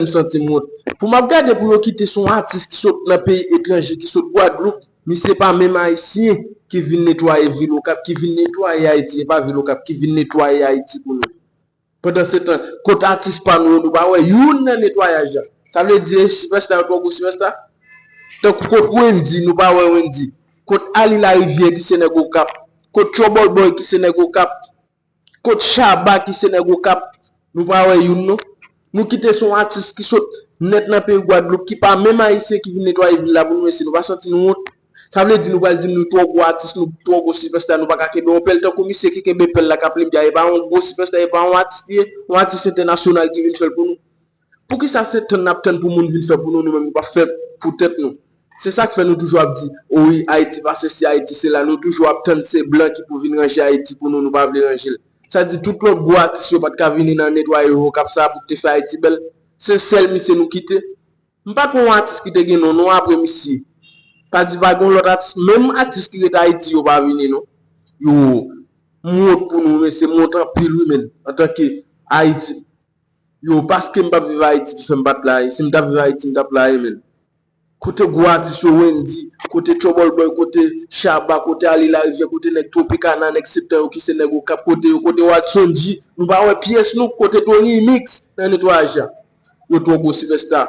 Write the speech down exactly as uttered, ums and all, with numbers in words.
m santi m wont. Pou m ap gade pou yo kite se yon atis ki sot nan peyi etranje, ki sot Gwadloup, misye pa menm Ayisyen ki vin netwaye vil Okap, ki vin netwaye Ayiti, e pa vil Okap, ki vin netwaye Ayiti pou nou. Pandan se tan, kot atis pa nou yo, nou pa wè youn nan netwayaj la. Sa vle di, sipèsta yo twò gwo sipèsta. Tankou kot Wendy, nou pa wè Wendy. Kot Ali Larivière ki se nèg Okap. Kot Trouble Boy ki se nèg Okap. Kot Shabba ki se nèg Okap. Nou pa wè youn non. Nou kite se yon atis ki sot nèt nan peyi Gwadloup, ki pa menm Ayisyen ki vin netwaye vil la pou nou, mesye, nou pa santi nou wont? Sa vle di nou pral di m nou twò gwo atis, nou twò gwo sipèsta, nou pa ka kenbe yon pèl tankou misye ki kenbe pèl la k ap lenbya, e pa yon gwo sipèsta, e pa yon atis li ye, yon atis entènasyonal ki vin fè l pou nou. Poukisa se tann n ap tann pou moun vin fè pou nou, nou menm nou pa fè pou tèt nou? Se sa k fè nou toujou ap di, o wi, Ayiti pa sesi, Ayiti sela, nou toujou ap tann se blan ki pou vin ranje Ayiti pou nou, nou pa vle ranje l. Sa di tout lòt gwo atis yo pa t ka vini nan netwaye Okap sa pou te fè Ayiti bèl. Se sèl misye nou kite. M pa t wè yon atis ki te gen non, non apre misye. Sa di pa gen yon lòt atis, menm atis ki ret Ayiti yo pa vini non. Yo, m wont pou nou, mesye, m wont anpil wi, menn, antanke Ayiti. Yo, paske m p ap viv Ayiti ki fè m pa t la, si m t ap viv Ayiti, m t ap la, menn. Kote gwo atis yo, Wendy, kote Trouble Boy, kote Shabba, kote Ali Larivière, kote nèg Tropicana, nèg Septan yo ki se nèg Okap, kote yo, kote Watson G, nou pa wè pyès nou, kote Tony Mix nan netwayaj la. Yo twò gwo sipèsta.